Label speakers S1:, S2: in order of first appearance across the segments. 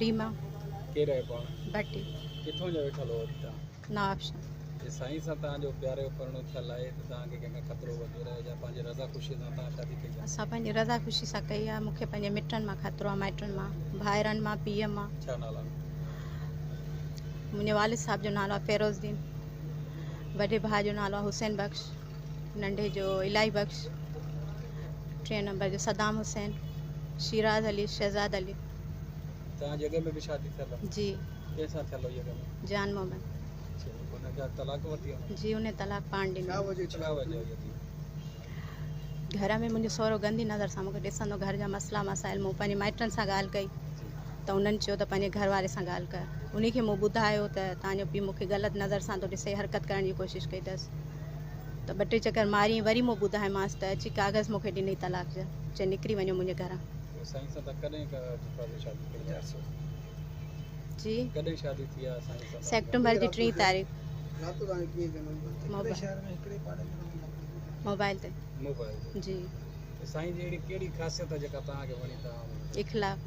S1: ريما.
S2: ڪير آهيو پاڻ؟
S1: ڀٽي.
S2: ڪٿون جا ويٺل هو اڄ توهان؟
S1: نوابشاهه.
S2: جي سائين سان توهان جو پياري جو پرڻو ٿيل آهي ته توهان کي ڪنهن کان خطرو وغيره يا پنهنجي رضا خوشي سان توهان شادي ڪئي آهي؟
S1: اسان پنهنجي رضا خوشي سان ڪئي آهي. مون کي پنهنجي مٽن مان خطرو آهي، مائٽن مان، ڀائرن مان، پيء مان.
S2: ڇا نالا آهن؟
S1: منهنجي والد صاحب جو نالو آهي فيروز دين، وڏي ڀاء جو نالو آهي حسين بخش، ننڍي جو الاهي بخش، ٽئين نمبر جو صدام حسين، شيراز علي، شهزاد علي.
S2: توهان جي اڳ ۾ به شادي ٿيل آهي؟
S1: جي.
S2: ڪنهن سان ٿيل هئي اڳ ۾؟
S1: جان محمد.
S2: اڇا ان کان طلاق ورتي هن؟
S1: جي ان طلاق پاڻ ڏني.
S2: ڇا وجه هئي ادي؟
S1: گهر ۾ منهنجو سهرو گندي نظر سان مونکي ڏسندو گهر جا مسئلا مسائل مون پنهنجي مائٽن سان ڳالهه ڪئي ته انهن چيو ته پنهنجي گهر واري سان ڳالهه ڪر انهي کي مون ٻڌايو ته توهان جو پيء مونکي غلط نظر سان ٿو ڏسي حرڪت ڪرڻ جي ڪوشش ڪئي اٿس ته ٻه ٽي چڪر ماريائين وري مون ٻڌايومانس ته اچي ڪاغذ مونکي ڏنئي طلاق جا چي نڪري وڃو منهنجي گهران.
S2: سائين سان ته ڪڏهن شادي ڪئي آهي؟
S1: جي
S2: ڪڏهن شادي ٿي آهي سائين سان؟
S1: سيپٽمبر جي ٽين تاريخ. موبائل تي.
S2: موبائل تي.
S1: جي.
S2: سائين جي اهڙي ڪهڙي خاصيت آهي جيڪا توهان کي وڻي توهان
S1: اخلاق.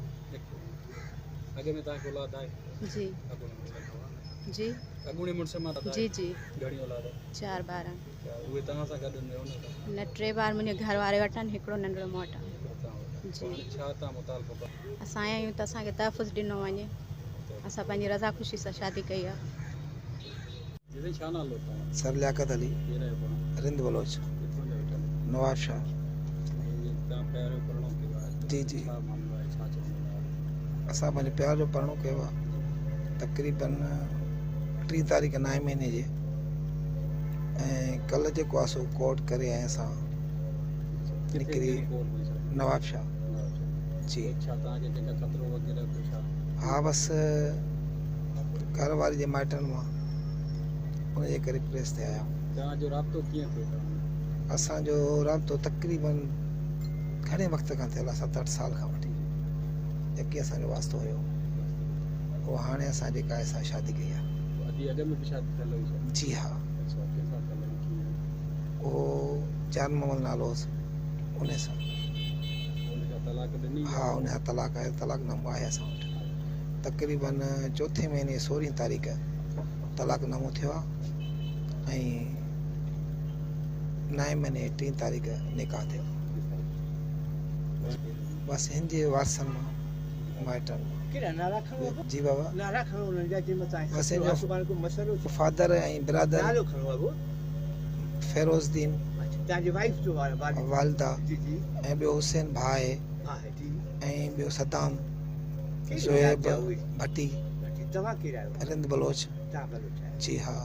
S2: اڳ ۾ توهان کي اولاد آهي؟
S1: جي.
S2: اڳوڻي مڙس مان.
S1: جي.
S2: اڳوڻي مڙس مان
S1: جي جي.
S2: گهڻي اولاد آهي؟
S1: 4 ٻار آهن.
S2: اهي توهان سان گڏ رهن ٿا؟
S1: نه 3 ٻار منهنجي گهر واري وٽ آهن هڪڙو ننڍڙو مون وٽ آهي. جي.
S2: ڇا توهان مطالبو ڪندا؟
S1: اسان آيا آهيون ته اسان کي تحفظ ڏنو وڃي. اسان پنهنجي رضا خوشي سان شادي ڪئي آهي.
S2: جي سائين ڇا نالو توهان جو؟
S3: سر لياقت علي.
S2: ڪير آهيو پاڻ؟
S3: رند بلوچ.
S2: ڪٿان جا ويٺل آهيو؟
S3: نواب شاهه.
S2: ۽ توهان پيار جو پرڻو ڪيو آهي
S3: جي جي.
S2: ڇا معاملو آهي ڇا چوندو ان حوالي سان؟
S3: اسان پنهنجي پيار جو پرڻو ڪيو آهي تقريبن 3 تاريخ نائين مهيني جي ۽ ڪلهه جيڪو آهي سو ڪورٽ ڪري ۽ اسان نڪري نواب شاهه جي.
S2: ڇا توهان کي ڪنهن کان خطرو وغيره ڪو ڇا؟
S3: ها بس گهر واري جي مائٽن مان ان جي ڪري پريس تي آيا آهيون.
S2: توهان جو رابطو ڪيئن ٿيو توهان ۾؟
S3: اسان جو رابطو تقريبن گهڻي وقت کان ٿيل آهي 7 8 سال کان وٺي جيڪي اسان جو واسطو هيو اهو هاڻي اسان جيڪا آهي سا شادي ڪئي آهي.
S2: ادي اڳ ۾ به شادي ٿيل هئي ڇا؟
S3: جي ها.
S2: اڇا ڪنهن سان ٿيل هئي ڪيئن؟
S3: اهو جان محمد نالو هوس ان سان.
S2: ان کان طلاق ڏني؟
S3: ها ان کان طلاق آهي طلاق نامو آهي اسان وٽ تقريبن چوٿين مهيني 16 تاريخ طلاق نامو ٿيو آهي ۽ نائين مهيني 3 تاريخ نڪاح ٿيو. بس هن جي وارثن مان مائٽن مان. جي بابا بس هن جو فادر ۽ برادر فيروز دين والده ۽ ٻيو حسين ڀاء آهي ۽ ٻيو صدام زويب ڀٽي رند بلوچ جي ها.